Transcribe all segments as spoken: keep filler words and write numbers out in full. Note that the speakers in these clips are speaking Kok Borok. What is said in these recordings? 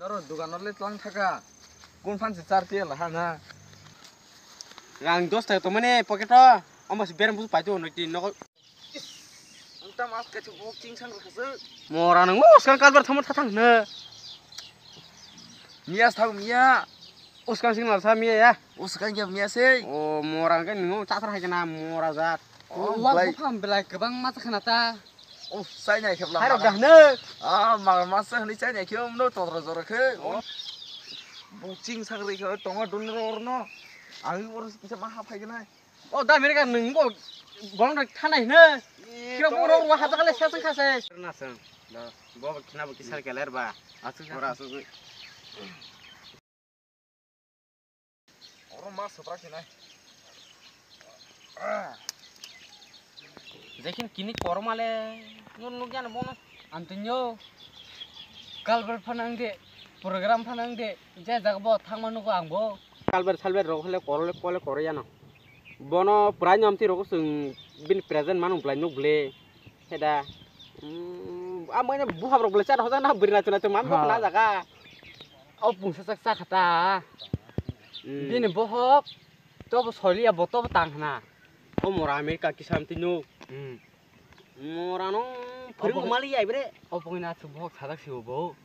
Toro dugan le tlang thaka. Kun phan se char tiya la ha na. Rang dos taka tongmani pocket o. Amo se berem busu paito noi tin nogo. Ang ta mas ka chu bok ching sang rokha se. Mora nang o skang kalbar thamo thathang ne. Miya thang miya. Uskang sing nalsa miya ya. Uskang ya miya se. O mora ke nungo chasar hai kana mora jat. O, wa belai. Buphang belai kwbang ma khana ta. O, chai nai khebla. Hai rok dah ne. Ah, ma ma sa hni chai nai khe umno todra jora khe. O. Bo ching sang ri khe tonga dun ro no. Ang oro kisa ma ha phai nai. O da America nung bo bolong rok thanai ne. Kira bo ro wa ha ta kale sa sang kha se. Na sang. Da. Bo khna bo kisar keler ba. Asu ora asu. Oro ma sopra khinai. Jekin kini kormale nur nukya na bono. Antonio kalbar phanang de program phanang de je jaga bo thangma nugo ang bo. Kalbar salbar rok hole korole kole kore yano. Bono prai nyom ti rok sung bin present manu blai nuk ble. Heda. Amai buhab rok ble chat hoda na birna chuna chuma bok na jaga. O pungsa sak sak khata. Hmm. Bini bohok tobo soliya bo tobo tang hna. O mora America kisam tino. Hmm. Mora no phring mali ai bre. O pungina chu bohok sadak si bo.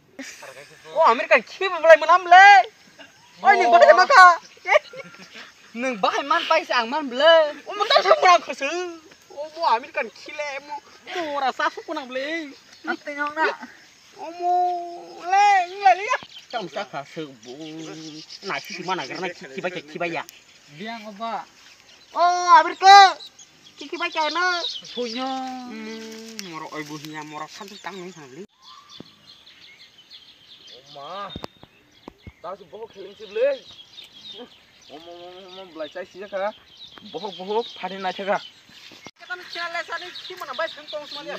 O America khibi belai manam le. Oi ni bote maka. Nung bahai man paisa ang man ble. O mo ta sa mura khosu. O mo American khile mo mora sa su kunang ble. Ang tengok na. O mo le nglai ya. Tam sa kha su bu. Na si si mana garna ki ba ki ba ya. Biang oba. O America. Ki ki ba ka na. Punya. Mora oi bu hiya mora san tang nung sa ble. Oma. Tasu bohok kheling sibli. Oma, oma, oma, oma, belai chai sijak kha. Bohok, bohok, phani naithaka. Ketani chale sani khimana bai thang tong sumali.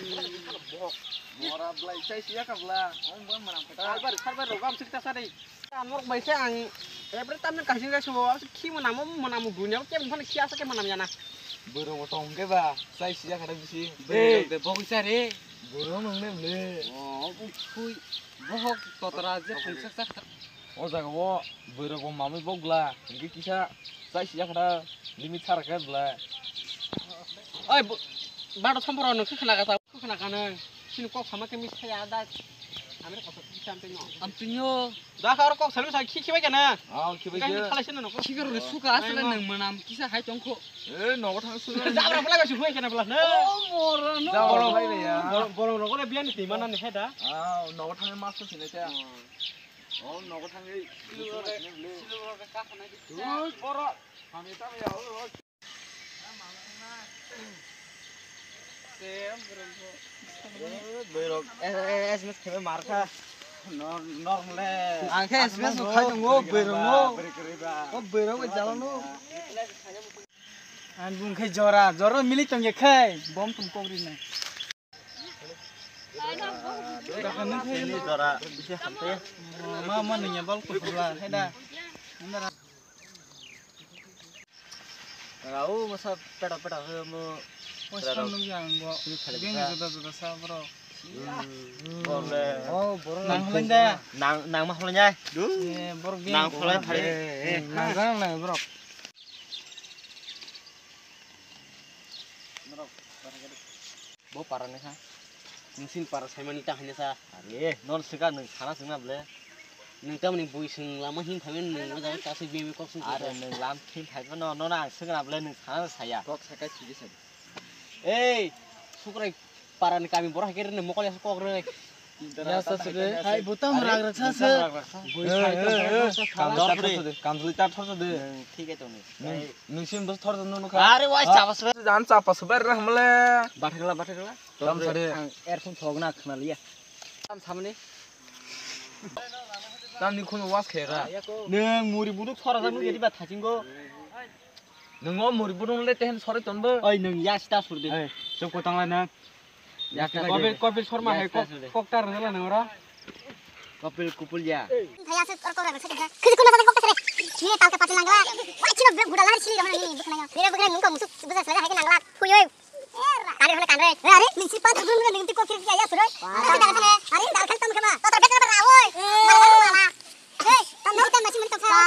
Bohok. Mora belai chai sijak kha bla. Om ba manam kha. Salbar, salbar rogam sikta sari. Amrok bai se ang every time kasing kasing bo. Khi mwnamo, mwnamo dunia o kebo phano khi asa khe mwnam ya na. Borok bo tong khe ba, chai sijak kha bisi. Borok de bokisa re. Borok nung ne mle. O, o phui. Bohok totra je pungsak sak. O jaga o borok bo mamui bok bla, hingke kisa chai sijak kha limit sara khe bla. Oi, bado somporo nung khe khna kha. Khna kha nung, chini kok sama khe mis thaya da. Amre kok sa kisa amtwino. Amtwino. Da kha oro kok salo sa khi khibai kana. Ah, khibai khe. Khalai sino nung. Khikar ri suka asle nung manam kisa hai tongkho. Eh, nogo thang suka. Jabra phalai ba su huai kana bla na. Oh, moro no. Jabra phalai ba ya. Borok, borok nogo le biani twi mana ni heda. Ah, nogo thang mas ko sine cha. Oh, nogo thang ei. Silu ro de. Silu ro de ka khana di. Ui, borok. Kami ta ya. Boirok S M S khe mar kha. Nor nor le. Ang khe S M S bo khai tongo, boirok no. O boirok bo jalo no. Ang bung khe jora, jora mili tong ye khai, bom tum kok ri nai. Jora bisi hamte. Ma ma nungya bal ko bla, hai da. Rau masa peta peta se mo. Western nung yang bo. Sini thale bini bisa. Juda juda sa bro. Hmm. Borle. Oh, borok nang holeng da. Nang, nang ma holeng ya. Du. Eh, borok bini. Nang holeng thale. Eh, eh. Nang jang nang borok. Bo para ni kha. Nungsin para saimani ta hanya sa. Are, non sika nung sana sungna ble. Nung tamni bui sung lama hin phaben nung o jaga kasi bimi kok sung. Are, nung lam hin phai no, no na sungna ble nung sana saya. Kok sakai sigi sa. Ei, sukrai para ni kami borok hai khe nung mokol ya kok re. Ya sa sigi. Hai butam rag rag sa se. Bui sai to. Kamjali ta thorso de, kamjali ta thorso de. Nung thik ai to nung. Nung sim bus thorso nung nukha. Are wai chapa se. Jan chapa se ber hamle. Bathakla, bathakla. Tam sade. Ang earphone thok na khna liya. Tam samani. Tam ni khun was khera. Nung muri buduk sora sa nung jadi ba thachingo. Nung o muri buduk le tehen sori tonbo. Oi nung ya sta sur de. Ei, chok ko tang lai na. Ya sta. Kopil, Kopil Sharma hai kok, kok tar na la nang ora. Kopil kupul ya. Thaya se kor kor se. Khiji kuna sa kok tar. Ni tal ke patil nangla. Wai chino be guda lari chili ramana ni bukna. Mere bukna nung ko musuk busa sala hai nangla. Phuyo. Kare hone kanre. Eh, are, nung si pan thang nung nung ti kok kiri ya suroi. Are, dal khal tam khama. Totor bek na rawoi. Mala mala. Eh, tam no tam masi mun to kha.